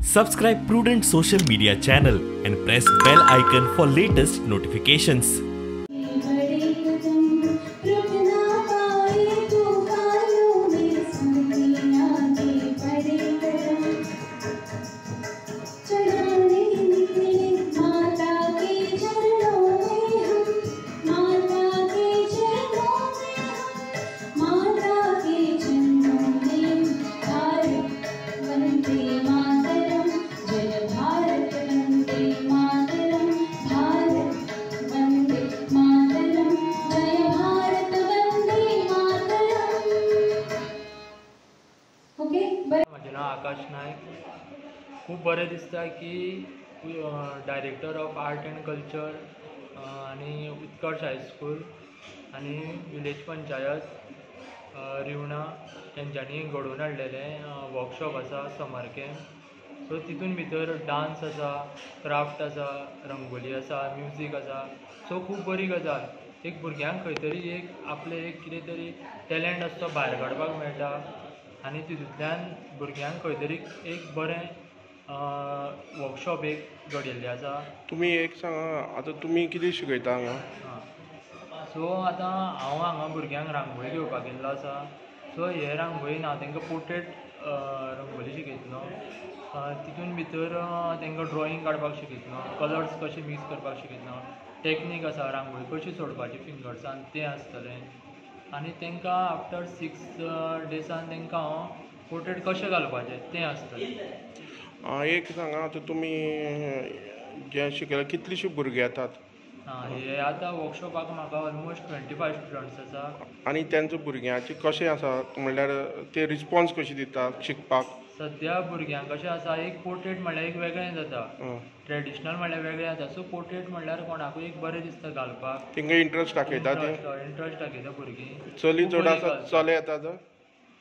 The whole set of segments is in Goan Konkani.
Subscribe Prudent social media channel and press bell icon for latest notifications. Akash Naik खूब बरें दिसता की director of art and culture आनी उत्कर्ष हायस्कूल आनी विलेज पंचायत रिवणा तेंच्यांनी घडोवन हाडलेलें वर्कशॉप आसा समर कॅम्प. सो तितून भितर डांस आसा, क्राफ्ट आसा, रंगोली आसा, म्युजीक आसा. सो खूब बरी गजाल, एक भुरग्यांक खंय तरी एक आपलें एक कितें तरी टॅलंट आसा तो भायर काडपाक मेळटा आनी तितूंतल्यान भुरग्यांक खंय तरी एक बरें वर्कशॉप एक घडयल्लें आसा. तुमी एक सांगा, आतां तुमी कितें शिकयता हांगा? सो आतां हांव हांगा भुरग्यांक रांगोळी घेवपाक येयल्लो आसा. सो हे रांगोळीन हांव तांकां पोर्ट्रेट रंगोली शिकयतलो, तितून भितर तांकां ड्रॉइंग काडपाक शिकयतलो, कलर्स कशे मिक्स करपाक शिकयतलो, टॅक्नीक आसा रांगोळी कशी सोडपाची फिंगर्सान तें आसतलें. आनी तांकां आफ्टर 6 डेसान तांकां हांव पोर्ट्रेट कशें घालपाचें तें आसतलें. एक सांगा, आतां तुमी जें शिकयलां कितलींशीं भुरगीं येतात? हे आतां वर्कशॉपाक म्हाका ऑलमोस्ट 25 स्टुडंट्स आसा. आनी तेंचो भुरग्यांचे कशें आसा, म्हणल्यार ते रिस्पोन्स कशें दिता शिकपाक? सद्या भुरग्यांक कशें आसा, एक पोर्ट्रेट म्हणल्यार एक वेगळें जाता, ट्रेडिशनल म्हणल्यार वेगळें जाता. सो पोर्ट्रेट म्हणल्यार कोणाकूय एक बरें दिसता घालपाक, तेंकां इंट्रस्ट दाखयता, ते इंट्रस्ट दाखयता भुरगीं. चली चड आसा, चले येतात?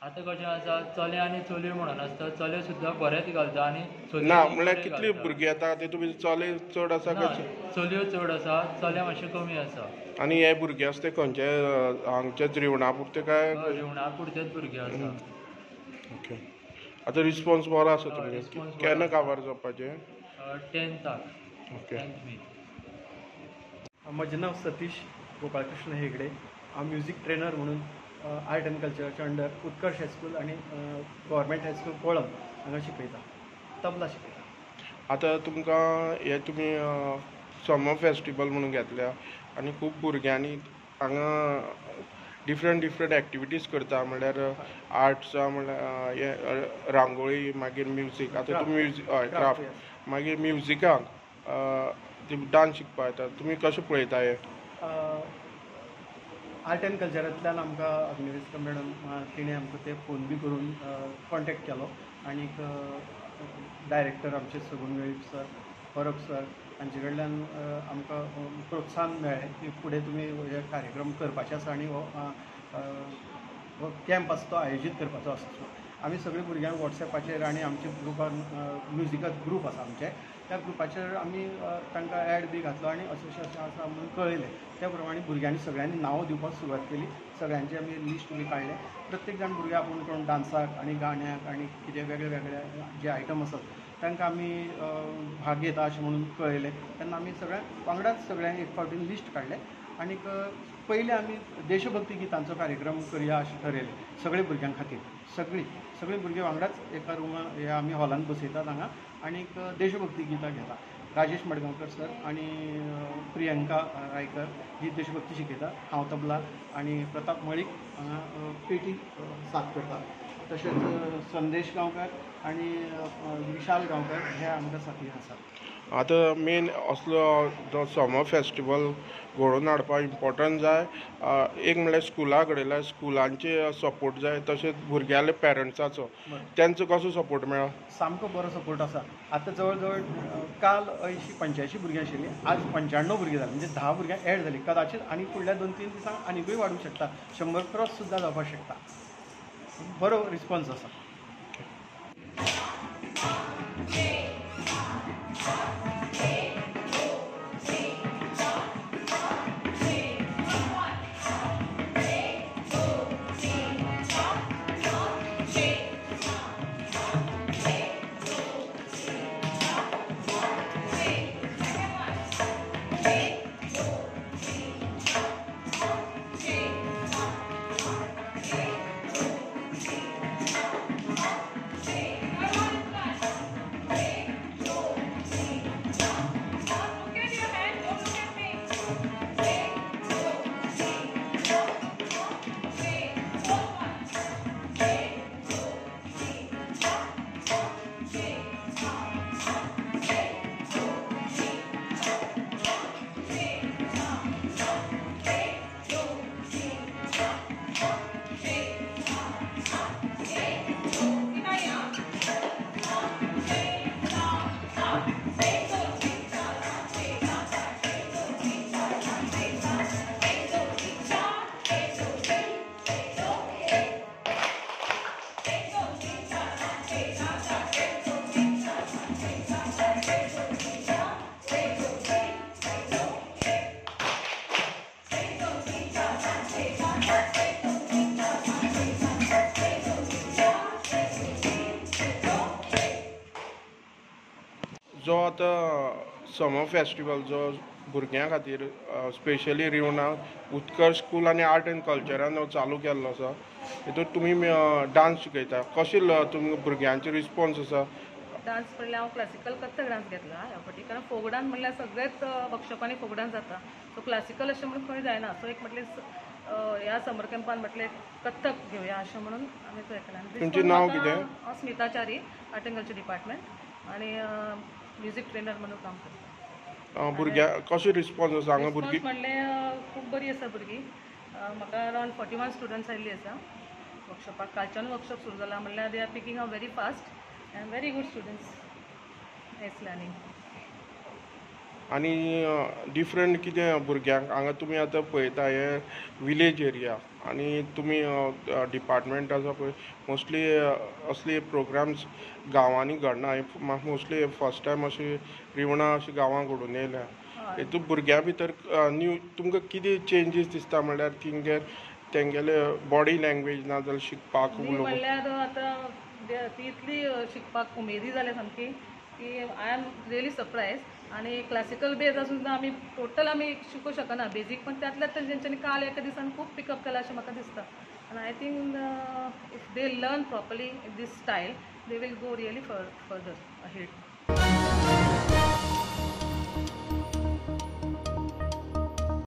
आतां कशें आसा, चले आनी चलयो म्हणून आसता, चले सुद्दां बरेच घालता आनी ना म्हणल्यार कितली भुरगीं येता ते तुमी चले चड आसा? चलयो चड आसा, चले मातशे कमी आसा. आनी हे भुरगे आसा ते खंयचे हांगचे रिवणा पुरते काय? रिवणा पुरतेच भुरगे आसा. ओके, आतां रिस्पोन्स बरो आसा तुमगे? केन्ना काबार जावपाचें? 10थाक. ओके. म्हजें नांव सतीश गोपाळकृष्ण हेगडे. हांव म्युजीक ट्रेनर म्हणून आर्ट एंड कल्चराच्या अंडर उत्कर्ष हायस्कूल आनी गव्हर्मेंट हायस्कूल कोळम हांगा शिकयता, तबला शिकयता. आतां तुमकां हे तुमी समर फेस्टिवल म्हणून घेतल्या आनी खूब भुरग्यांनी हांगा डिफरंट डिफरंट एक्टिविटीज करता, म्हणल्यार आर्ट्सा, म्हणल्यार हे रांगोळी, मागीर म्युजीक. आतां तुमी म्युजीक, हय क्राफ्ट, मागीर म्युजिकाक डांस शिकपाक येता, तुमी कशें पळयता हे? आर्ट एंड कल्चरांतल्यान आमकां अग्निवेस्कर मॅडम तिणें आमकां ते फोन बी करून कॉन्टेक्ट केलो आनीक डायरेक्टर आमचे सगुण वेळीप सर, परब सर हांचे कडल्यान आमकां प्रोत्साहन मेळ्ळें की फुडें तुमी हे कार्यक्रम करपाचे आसा आनी हो कॅम्प आसा तो आयोजीत करपाचो आसा. आमी सगळीं भुरग्यांक वॉट्सॅपाचेर आनी आमच्या ग्रुपार म्युजिकाचो ग्रूप आसा आमचे, त्या ग्रुपाचेर आमी तांकां एड बी घातलो आनी अशें अशें अशें आसा म्हणून कळयलें. त्या प्रमाणे भुरग्यांनी सगळ्यांनी नांवां दिवपाक सुरवात केली, सगळ्यांचे आमी लिस्ट बी काडलें. प्रत्येक जाण भुरगे आपूण कोण डांसाक आनी गाण्याक आनी कितें वेगळे वेगळे जे आयटम आसात तांकां आमी भाग घेता अशें म्हणून कळयलें. तेन्ना आमी सगळ्यांक वांगडाच सगळ्यांक एक फावटीन लिस्ट काडलें आनीक पयलें आमी देशभक्ती गितांचो कार्यक्रम करया अशें ठरयलें सगळे भुरग्यां खातीर. सगळीं सगळीं भुरगीं वांगडाच एका रुमा हे आमी हॉलान बसयतात हांगा आनीक देशभक्ती गितां घेता. राजेश मडगांवकर सर आनी प्रियंका रायकर ही देशभक्ती शिकयता, हांव तबला आनी प्रताप मळीक हांगा पेटी साथ करता. तशेंच संदेश गांवकर आनी विशाल गांवकर हे आमकां साथी आसात. आतां मेन असलो जो समर फेस्टिवल घडोवन हाडपाक इम्पोर्टंट जाय, एक म्हणल्यार स्कुला घडयल्या स्कुलांचे सपोर्ट जाय, तशेंच भुरग्यांले पेरंट्साचो, तेंचो कसो सपोर्ट मेळ्ळा? सामको बरो सपोर्ट आसा. आतां जवळ जवळ काल 80-85 भुरगीं आशिल्लीं, आज 95 भुरगीं जालीं, म्हणजे 10 भुरग्यां एड जालीं. कदाचित आनी फुडल्या 2-3 दिसांक आनीकूय वाडूंक शकता, 100 क्रॉस सुद्दां जावपाक शकता. बरो रिस्पोन्स आसा. 1, 2, 3, 4. जो आतां समर फेस्टिवल जो भुरग्यां खातीर स्पेशली रिवणा उत्कर्ष स्कूल आनी आर्ट एंड कल्चरान हो चालू केल्लो आसा, हितून तुमी डांस शिकयता, कशें तुमकां भुरग्यांचे रिस्पोन्स आसा? डांस म्हणल्यार हांव क्लासिकल कथक डांस घेतला ह्या फावटी, कारण फोक डांस म्हणल्यार सगळेच वर्कशॉपांनी फोक डांस जाता, सो क्लासिकल अशें म्हणून खंय जायना. सो एक म्हटलें ह्या समर कॅम्पान म्हटलें कथक घेवया अशें म्हणून आमी तो केला. तुमचें नांव कितें? हांव Smita Chari, art and culture department आनी म्युजीक ट्रेनर म्हणून काम करता. भुरग्यां कशें रिस्पोन्स आसा हांगा? भुरगीं म्हणलें खूब बरी आसा भुरगीं. म्हाका अरावंड 41 स्टुडंट्स आयिल्ली आसा वर्कशॉपाक. कालच्यान वर्कशॉप सुरू जाला, म्हणल्यार they are picking up very fast and very good students, nice learning. आनी डिफरंट कितें भुरग्यांक हांगा तुमी आतां पळयता, हे विलेज एरिया आनी तुमी डिपार्टमेंट आसा पळय, मोस्टली असले प्रोग्राम्स गांवांनी घडना, मोस्टली फर्स्ट टायम अशें रिवणा अशें गांवांत घडून येयल्या. हितून भुरग्यां भितर न्यू तुमकां कितें चेंजीस दिसता, म्हणल्यार तिंगेर तेंगेले बॉडी लँग्वेज ना जाल्यार शिकपाक उलोवपाक? म्हणल्यार आतां ती इतली शिकपाक उमेदी जाल्या सामकी की I am really surprise. आनी क्लासिकल बेज आसून सुद्दां आमी टोटल आमी शिकूंक शकना बेजीक, पण त्यातल्या तेंच्यांनी काल एका दिसान खूब पिकअप केला अशें म्हाका दिसता. आनी I think if they learn properly in this style they will go really further ahead.